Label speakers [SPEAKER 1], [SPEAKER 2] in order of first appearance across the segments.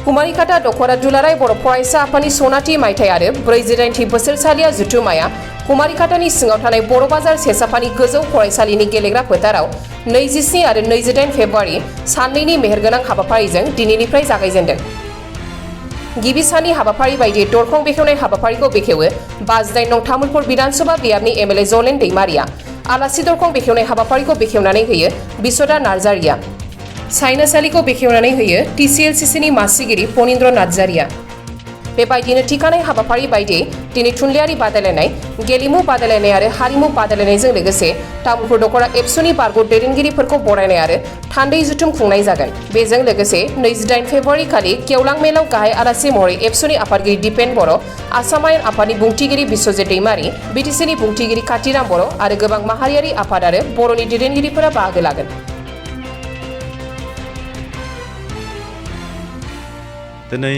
[SPEAKER 1] कुमारिकाटा दख'रा दुलाराय बर' फरायसा आफादनि सनाथि मायथाइ आरो 48थि बोसोरसालिया जुथुमाया कुमारिकाटानि सिङाव थानाय बर' बाजार सेसाफानि गोजौ फरायसालिनि गेलेग्रा फोथाराव 27 आरो 28 फेब्रुवारि साननैनि मेहेरगोनां हाबाफारिजों दिनैनिफ्राय जागायजेनदों। गिबि साननि हाबाफारि बायदियै दरखं बेखेवनाय हाबाफारिखौ बेखेवो 59 नं तामुलपुर बिधानसभा बियाबनि एमएलए जलेन दैमारिया। आलासि दरखं बेखेवनाय हाबाफारिखौ बेखेवनानै होयो बिसदा नार्जारिया। साइनासालिखौ बेखेवनानै होयो टिसिएलसिसिनि मासिगिरि फनिन्द्र नार्जारिया। बेबायदिनो थिखानाय हाबाफारि बायदियै दिनै थुनलाइयारि बादायलायनाय, गेलेमु बादायलायनाय आरो हारिमु बादायलायनायजों लोगोसे तामुलपुर दख'रा एबसुनि बारग' दैदेनगिरिफोरखौ बरायनाय आरो थान्दै जुथुम खुंनाय जागोन। बेजों लोगोसे 28 फेब्रुवारि खालि गेवलां मेलाव गाहाय आलासि महरै एबसुनि आफादगिरि दिपेन बर', आसाम आयेन आफादनि बुंथिगिरि बिश्वजित दैमारि, बिटिसिनि बुंथिगिरि कातिराम बर' आरो गोबां माहारियारि आफाद आरो बर'नि दैदेनगिरिफोरा बाहागो लागोन।
[SPEAKER 2] दिनै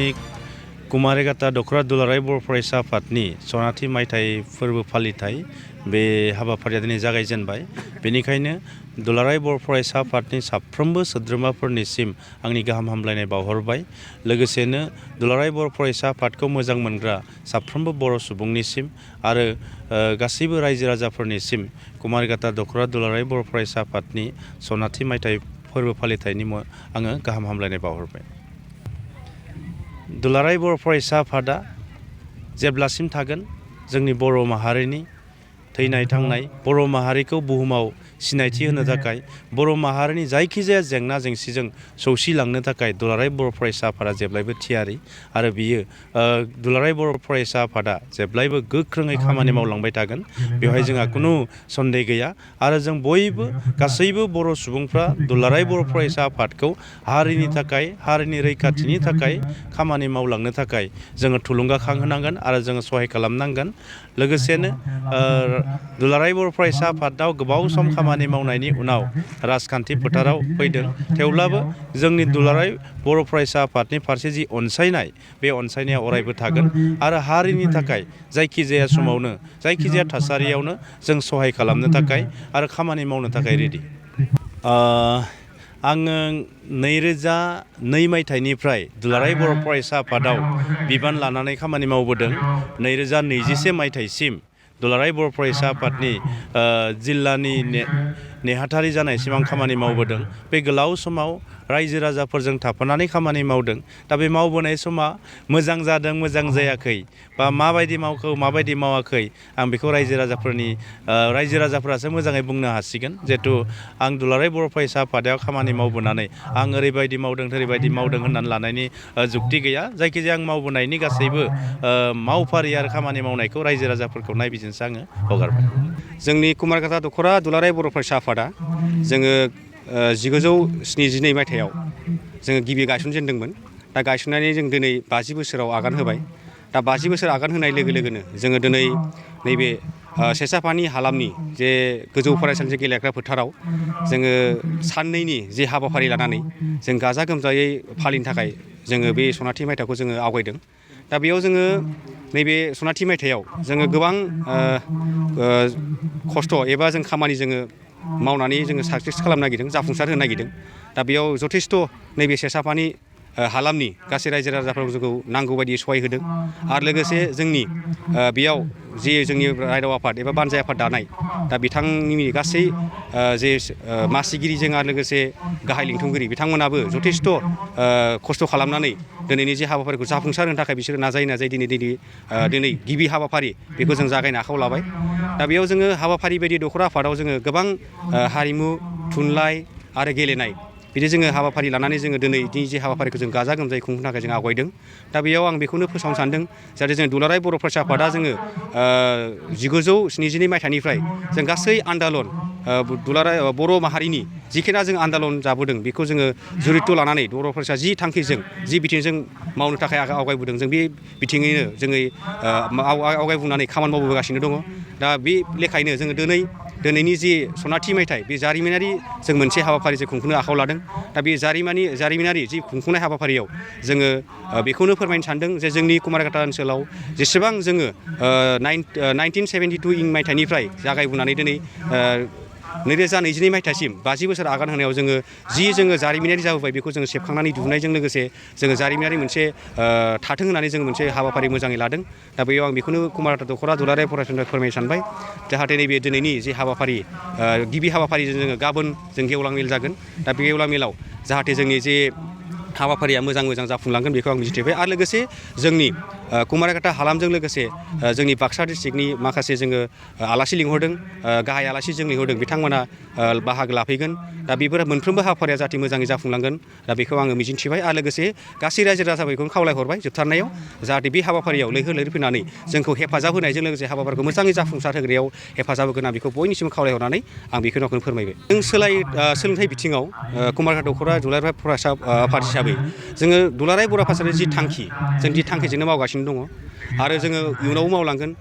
[SPEAKER 2] कुमारिकाटा दख'रा दुलाराय बर' फरायसा आफादनि सनाथि मायथाइ फोरबो फालिथाय बे हाबाफारिया दिनै जागायजेनबाय। बेनिखायनो दुलाराय बर' फरायसा आफादनि साफ्रोमबो सोद्रोमाफोरनिसिम आंनि गाहाम हामलायनाय बावहरबाय। लोगोसेनो दुलाराय बर' फरायसा आफादखौ मोजां मोनग्रा साफ्रोमबो बर' सुबुंनिसिम आरो गासैबो रायजो राजाफोरनिसिम कुमारिकाटा दख'रा दुलाराय बर' फरायसा आफादनि सनाथि मायथाइ फोरबो फालिथायनि आङो गाहाम हामलायनाय बावहरबाय। दुलाराय बर' फरायसा आफादा जेब्लासिम थागोन जोंनि बर' माहारिनि थैनाय थांनाय बर' माहारिखौ बुहुमाव सिनायथि होनो थाखाय बर' माहारिनि जायखिजाया जेंना जेंसिजों सौसिलांनो थाखाय दुलाराय बर' फरायसा आफादा जेब्लायबो थियारि आरो बियो दुलाराय बर' फरायसा आफादा जेब्लायबो गोख्रोङै खामानि मावलांबाय थागोन। बेवहाय जोंहा खुनु सन्देह गैया आरो जों बयबो गासैबो बर' सुबुंफ्रा दुलाराय बर' फरायसा आफादखौ हारिनि थाखाय हारिनि रैखाथिनि थाखाय खामानि मावलांनो थाखाय जोङो थुलुंगाखांहोनांगोन आरो जोङो सहाय खालामनांगोन। लोगोसेनो दुलाराय बर' फरायसा आफादाव गोबाव सम खामानि मावनायनि उनाव राजखान्थि फोथाराव फैदों। थेवब्लाबो जोंनि दुलाराय बर' फरायसा आफादनि फारसे जि अनसायनाय बे अनसायनाया अरायबो थागोन आरो हारिनि थाखाय जायखिजाया समावनो जायखिजाया थासारियावनो जों सहाय खालामनो थाखाय आरो खामानि मावनो थाखाय रेडि। आङो 2002 मायथाइनिफ्राय दुलाराय बर' फरायसा आफादाव बिबान लानानै खामानि मावबोदों। 2021 मायथाइसिम दुलाराय बर' फरायसा आफादनि जिल्लानि नेहाथारि जानायसिम आं खामानि मावबोदों। बे गोलाव समाव रायजो राजाफोरजों थाफानानै खामानि मावदों। दा बे मावबोनाय समा मोजां जादों मोजां जायाखै बा माबायदि मावखो माबायदि मावाखै आं बेखौ रायजो राजाफोरासो मोजाङै बुंनो हासिगोन। जिहेथु आं दुलाराय बर' फरायसा आफादाव खामानि मावबोनानै आं ओरैबायदि मावदों होननानै लानायनि जुक्ति गैया। जायखिजाया आं मावबोनायनि गासैबो मावफारि आरो खामानि मावनायखौ रायजो राजाफोरखौ नायबिजिरनोसो आङो हगारबाय।
[SPEAKER 3] जोंनि कुमारिकाटा दख'रा दुलाराय बर' फरायसा आफादा जोङो 1972 मायथाइयाव जोङो गिबि गायसनजेनदोंमोन। दा गायसननानै जों दिनै 50 बोसोराव आगान होबाय। दा 50 बोसोर आगान होनाय लोगो लोगोनो जोङो दिनै नैबे सेसाफानि हालामनि जे गोजौ फरायसालिनि गेलेग्रा फोथाराव जोङो साननैनि जे हाबाफारि लानानै जों गाजा गोमजायै फालिनो थाखाय जोङो बे सनाथि मायथाइखौ जोङो आवगायदों। दा बेयाव जोङो नैबे सनाथि मायथाइयाव जोङो गोबां खस्थ' एबा जों खामानि जोङो मावनानै जोङो साक्सेस खालामनो नागिरदों, जाफुंसार होनो नागिरदों। दा बेयाव जथेस्थ' नैबे सेसाफानि हालामनि गासै रायजो राजाफोरखौ जोंखौ नांगौ बायदि सहाय होदों आरो लोगोसे जोंनि बेयाव जे जोंनि रायदाव आफाद एबा बानजाय आफाद दानाय दा बिथांनि गासै जे मासिगिरिजों आरो लोगोसे गाहाय लिंथुमगिरि बिथांमोनाबो जथेस्थ' खस्थ' खालामनानै दिनैनि जे हाबाफारिखौ जाफुंसार होनो थाखाय बिसोरो नाजायै दिनै गिबि हाबाफारि बेखौ जों जागायनो आखायाव लाबाय। दा बेयाव जोङो हाबाफारि बायदि दख'रा आफादाव जोङो गोबां हारिमु, थुनलाइ आरो गेलेनाय बिदि जोङो हाबाफारि लानानै जोङो दिनैनि जे हाबाफारिखौ जों गाजा गोमजायै खुंनो थाखाय जों आवगायदों। दा बेयाव आं बेखौनो फोसावनो सानदों जाहाथे जों दुलाराय बर' फरायसा आफादा जोङो 1972 मायथाइनिफ्राय जों गासै आन्दालन दुलाराय बर' माहारिनि जिखिना जों आन्दालन जाबोदों बेखौ जोङो जुरित' लानानै बर' फरायसा जि थांखिजों जि बिथिंजों मावनो थाखाय आवगायबोदों जों बे बिथिङैनो जोङो आवगायबोनानै खामानि मावबोगासिनो दङ। दा बे लेखायैनो जोङो दिनैनि जि सनाथि मायथाइ बे जारिमिनारि जों मोनसे हाबाफारि जों खुंफुंनो आखायाव लादों। दा बे जारिमिनारि जि खुंफुंनाय हाबाफारियाव जोङो बेखौनो फोरमायनो सानदों जे जोंनि कुमारिकाटा ओनसोलाव जेसेबां जोङो 1972 मायथाइनिफ्राय जागायबोनानै दिनै 2022 मायथाइसिम 50 बोसोर आगान होनायाव जोङो जारिमिनारि जाबोबाय बेखौ जोङो सेबखांनानै दिहुननायजों लोगोसे जोङो जारिमिनारि मोनसे थाथों होननानै जोङो मोनसे हाबाफारि मोजाङै लादों। दा बेयाव आं बेखौनो कुमारघाटा दख'रा दुलाराय फरायसालिनिफ्राय फोरमायनो सानबाय जाहाथे नैबे दिनैनि जे हाबाफारि गिबि हाबाफारिजों जोङो गाबोन जों गेवलां मेल जागोन। दा बे गेवलां मेलाव जाहाथे जोंनि जे हाबाफारिया मोजां जाफुंलांगोन बेखौ आं मिजिंथिबाय। आरो लोगोसे जोंनि कुमारघाटा हालामजों लोगोसे जोंनि बाक्सा डिस्ट्रिक्टनि माखासे जोङो आलासि लिंहरदों, गाहाय आलासि जों लिंहरदों, बिथांमोना बाहागो लाफैगोन। दा बेफोर मोनफ्रोमबो हाबाफारिया जाहाथे मोजाङै जाफुंलांगोन दा बेखौ आङो मिजिंथिबाय। आरो लोगोसे गासै रायजो राजाफोरखौनो खावलायहरबाय जोबथारनायाव जाहाथे बे हाबाफारियाव लैहोर लैहोर फैनानै जोंखौ हेफाजाब होनायजों लोगोसे हाबाफारिखौ मोजाङै जाफुंसार होग्रायाव हेफाजाब होगोन आं बेखौ बयनिसिम खावलायहरनानै आं बेखौनो फोरमायबाय। जों सोलोंथाइ बिथिङाव कुमारघाटा दख'रा दुलाराय फरायसा आफाद हिसाबै जोङो दुलाराय बर' फरायसालिनि जि थांखि जों जि थांखिजोंनो मावगासिनो दङ आरो जोङो इयुनावबो मावलांगोन।